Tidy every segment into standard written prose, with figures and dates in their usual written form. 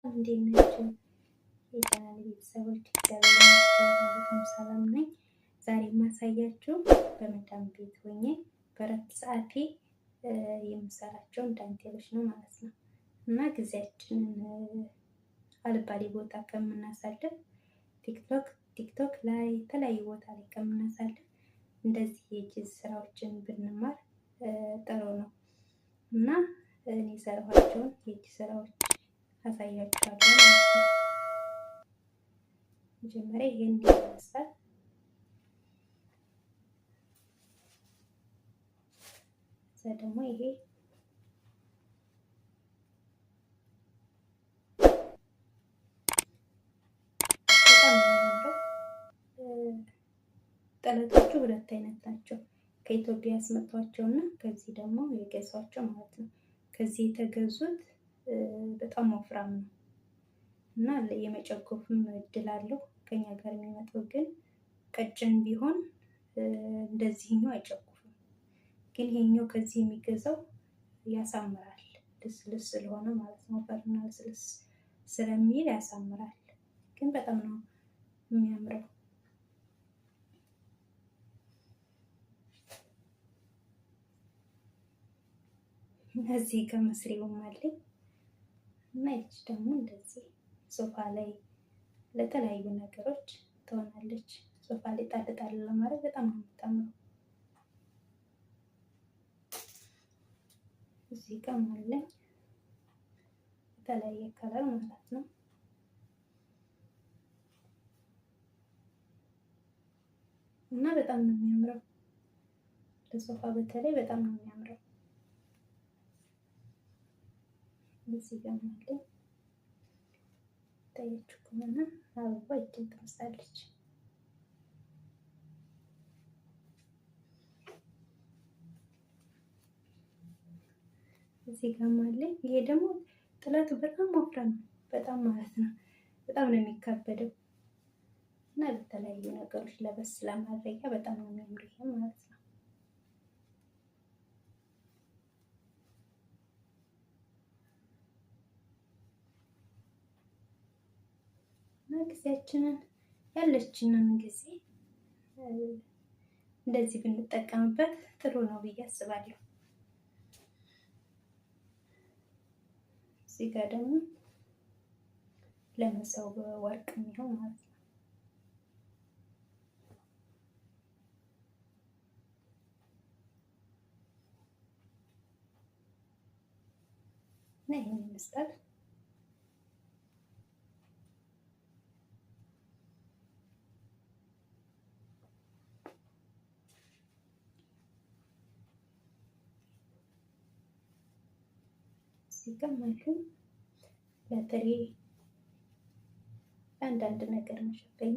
እንዴት ናችሁ? የቻናል ቤተሰቦች እግዚአብሔር ይመስገን በጣም ሰላም ነኝ። ዛሬ የማሳያችሁ በመዳም ቤት ሆኜ በእረፍት ሰዓቴ የምሰራቸውን ዳንቴሎች ነው ማለት ነው። እና ጊዜያችንን አልባሌ ቦታ ከምናሳልፍ ቲክቶክ ላይ የተለያዩ ቦታ ላይ ከምናሳልፍ እንደዚህ የእጅ ስራዎችን ብንማር ጥሩ ነው። እና እኔ የሰራኋቸውን የእጅ ስራዎች አሳያችኋለሁ ማለት ነው። መጀመሪያ ይሄን ይመስላል። እዛ ደግሞ ይሄ በጣም የሚያምረው ጥለቶቹ ሁለት አይነት ናቸው። ከኢትዮጵያ ያስመጧቸው እና ከዚህ ደግሞ የገዟቸው ማለት ነው። ከዚህ የተገዙት በጣም ወፍራም ነው እና የመጨጎፍም እድል አለው። ከኛ ጋር የሚመጣው ግን ቀጭን ቢሆን እንደዚህኛው አይጨጉፍም። ግን ይሄኛው ከዚህ የሚገዛው ያሳምራል፣ ልስልስ ስለሆነ ማለት ነው። ወፈርና ልስልስ ስለሚል ያሳምራል። ግን በጣም ነው የሚያምረው። እዚህ ጋር መስሪውም አለኝ እና ይች ደግሞ እንደዚህ ሶፋ ላይ ለተለያዩ ነገሮች ትሆናለች። ሶፋ ላይ ጣል ጣል ለማድረግ በጣም ነው የምታምረው። እዚህ ጋር አለኝ የተለያየ color ማለት ነው። እና በጣም ነው የሚያምረው። ለሶፋ በተለይ በጣም ነው የሚያምረው። እዚህ ጋር አለኝ ታያችሁ ከሆነ አበባ ይችን ትመስላለች። እዚህ ጋር አለኝ። ይሄ ደግሞ ጥለቱ በጣም ወፍራም ነው፣ በጣም ማለት ነው። በጣም ነው የሚካበደው እና ለተለያዩ ነገሮች ለበስ ለማድረጊያ በጣም ነው የሚያምር ይሄ ማለት ነው። እና ጊዜያችንን ያለችንን ጊዜ እንደዚህ ብንጠቀምበት ጥሩ ነው ብዬ አስባለሁ። እዚህ ጋር ደግሞ ለመሰው ወርቅ የሚሆን ማለት ነው። እና ይሄን ይመስላል። እዚህ ጋር አሉ ለትሪ ለአንዳንድ ነገር መሸፈኛ።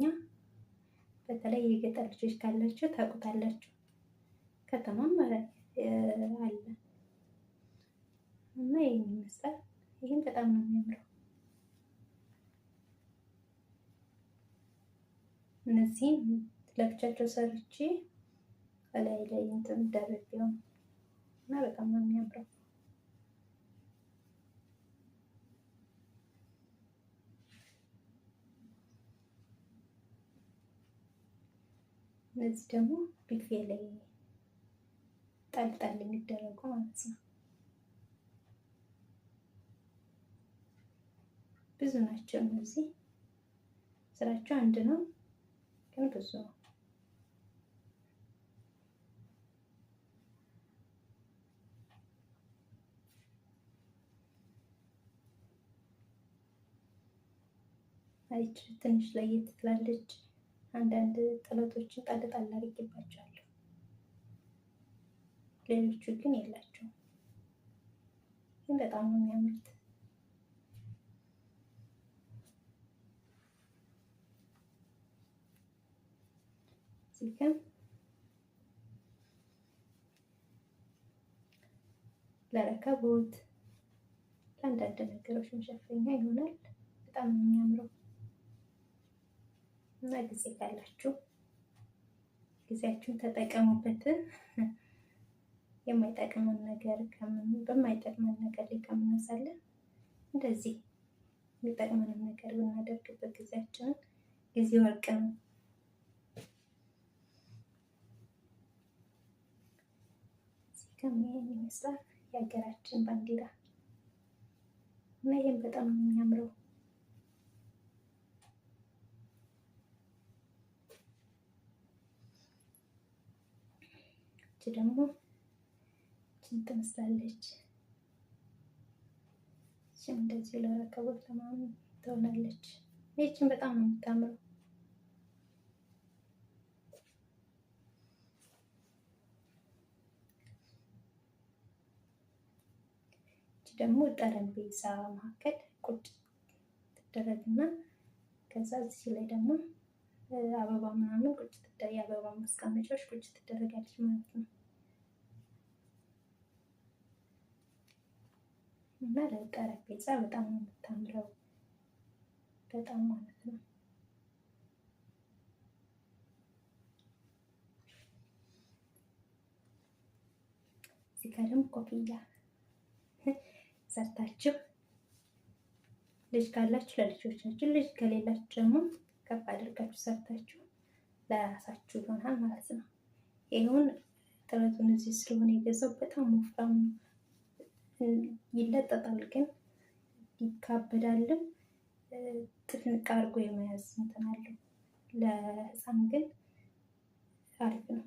በተለይ የገጠር ልጆች ካላችሁ ታውቁታላችሁ። ከተማም አለ እና ይሄን ይመስላል። ይህም በጣም ነው የሚያምረው። እነዚህም ለብቻቸው ሰርቼ ከላይ ላይ እንትን ደርቤው እና በጣም ነው የሚያምረው። እነዚህ ደግሞ ቢፌ ላይ ጣል ጣል የሚደረጉ ማለት ነው። ብዙ ናቸው እነዚህ። ስራቸው አንድ ነው ግን ብዙ ነው። አይች ትንሽ ለየት ትላለች። አንዳንድ ጥለቶችን ጣል ጣል አድርጌባቸዋለሁ። ሌሎቹ ግን የላቸውም። ግን በጣም ነው የሚያምሩት። እዚህ ጋር ለረከቦት ለአንዳንድ ነገሮች መሸፈኛ ይሆናል። በጣም ነው የሚያምረው እና ጊዜ ካላችሁ ጊዜያችሁን ተጠቀሙበት። የማይጠቅመን ነገር በማይጠቅመን ነገር ላይ ከምናሳለን እንደዚህ የሚጠቅመንን ነገር ብናደርግበት ጊዜያችንን፣ ጊዜ ወርቅ ነው። እዚህ ጋር ይሄን ይመስላል የሀገራችን ባንዲራ እና ይሄን በጣም ነው የሚያምረው። እቺ ደግሞ እቺን ትመስላለች። እቺም እንደዚህ ለረከቦት ለማምን ትሆናለች። ይህችን በጣም ነው የምታምረው። እቺ ደግሞ ጠረጴዛ መካከል ቁጭ ትደረግና ከዛ እዚህ ላይ ደግሞ አበባ ምናምን ቁጭ የአበባ ማስቀመጫዎች ቁጭ ትደረጋለች ማለት ነው። እና ለጠረጴዛ በጣም ነው የምታምረው፣ በጣም ማለት ነው። እዚህ ጋር ደግሞ ኮፍያ ሰርታችሁ ልጅ ካላችሁ ለልጆቻችሁ፣ ልጅ ከሌላችሁ ደግሞ ከፍ አድርጋችሁ ሰርታችሁ ለራሳችሁ ይሆናል ማለት ነው። ይሁን ጥረቱን እዚህ ስለሆነ የገዛው በጣም ወፍራም ነው፣ ይለጠጣል፣ ግን ይካበዳልም። ጥፍንቅ አድርጎ የመያዝ እንትን አለው። ለሕፃን ግን አሪፍ ነው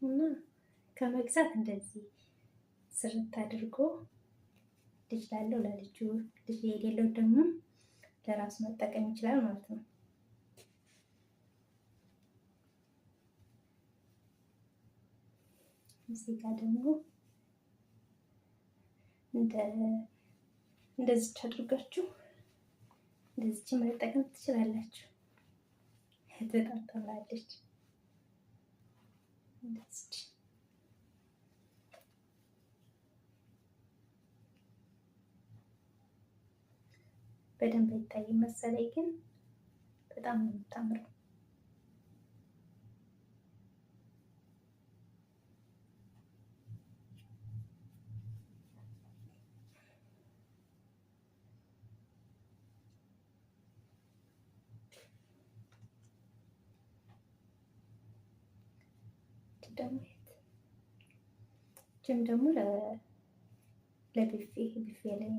እና ከመግዛት እንደዚህ ስርት አድርጎ ልጅ ላለው ለልጁ፣ ልጅ የሌለው ደግሞ ለራሱ መጠቀም ይችላል ማለት ነው። እዚህ ጋር ደግሞ እንደዚች አድርጋችሁ እንደዚች መጠቀም ትችላላችሁ። በጣም ታምራለች። እንደዚች በደንብ አይታይም መሰለኝ፣ ግን በጣም ነው የምታምረው። ደግሞ ጅም ደግሞ ለቢፌ ቢፌ ላይ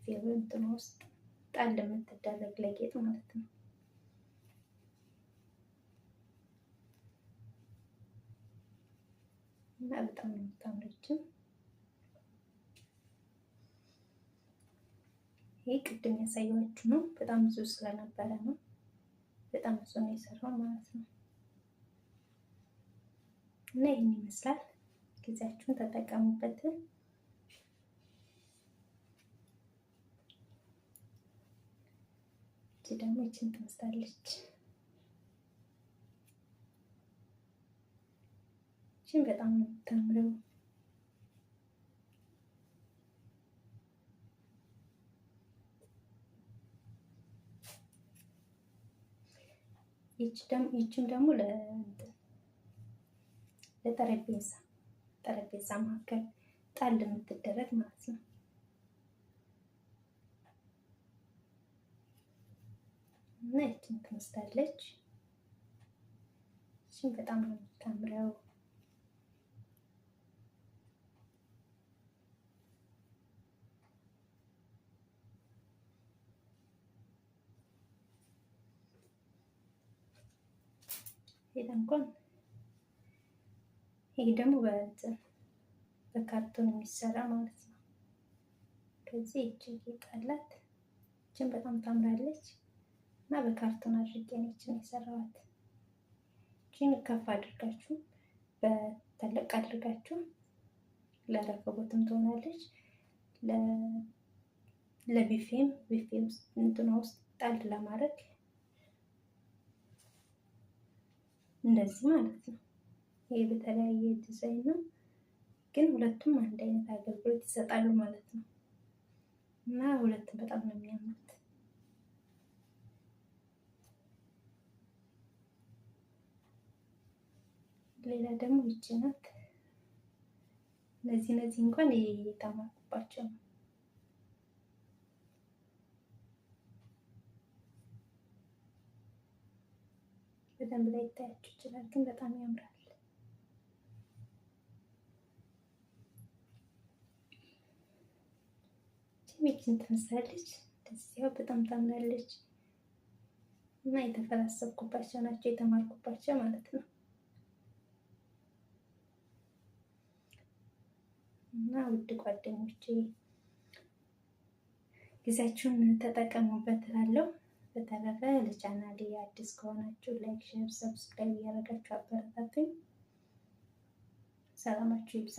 ቢፌ እንትኑ ውስጥ ጣል የምትደረግ ለጌጥ ማለት ነው። እና በጣም ነው የምታምረችው። ይሄ ቅድም ያሳየኋችሁ ነው። በጣም ብዙ ስለነበረ ነው። በጣም ብዙ ነው የሰራው ማለት ነው። እና ይህን ይመስላል። ጊዜያችሁን ተጠቀሙበት። እቺ ደግሞ ይችን ትመስላለች። ይችን በጣም ነው የምታምረው። ይችም ደግሞ ለጠረጴዛ ጠረጴዛ መካከል ጣል የምትደረግ ማለት ነው። እና ይችን ትመስላለች። ይችን በጣም ነው የምታምረው። ይሄ እንኳን ይሄ ደግሞ በካርቶን የሚሰራ ማለት ነው። ከዚህ እጅ ጌጥ አላት። ይችን በጣም ታምራለች እና በካርቶን አድርጌ ነው ይችን የሰራኋት። ይችን ከፍ አድርጋችሁ በተለቅ አድርጋችሁ ለረከቦትም ትሆናለች፣ ለቢፌም ቢፌ ውስጥ እንትኗ ውስጥ ጣል ለማድረግ እንደዚህ ማለት ነው። ይሄ በተለያየ ዲዛይን ነው፣ ግን ሁለቱም አንድ አይነት አገልግሎት ይሰጣሉ ማለት ነው። እና ሁለቱም በጣም ነው የሚያምሩት። ሌላ ደግሞ ይቺ ናት። እነዚህ እንኳን እየተማርኩባቸው ነው። በደንብ ላይ ይታያችሁ ይችላል፣ ግን በጣም ያምራል። ሚችን ትመስላለች። ደስ በጣም ታምራለች። እና የተፈላሰብኩባቸው ናቸው የተማርኩባቸው ማለት ነው። እና ውድ ጓደኞቼ ጊዜያችሁን ተጠቀሙበት እላለሁ። በተረፈ ለቻናሌ አዲስ ከሆናችሁ like፣ share፣ subscribe እያደረጋችሁ አበረታቱኝ። ሰላማችሁ ይብዛ።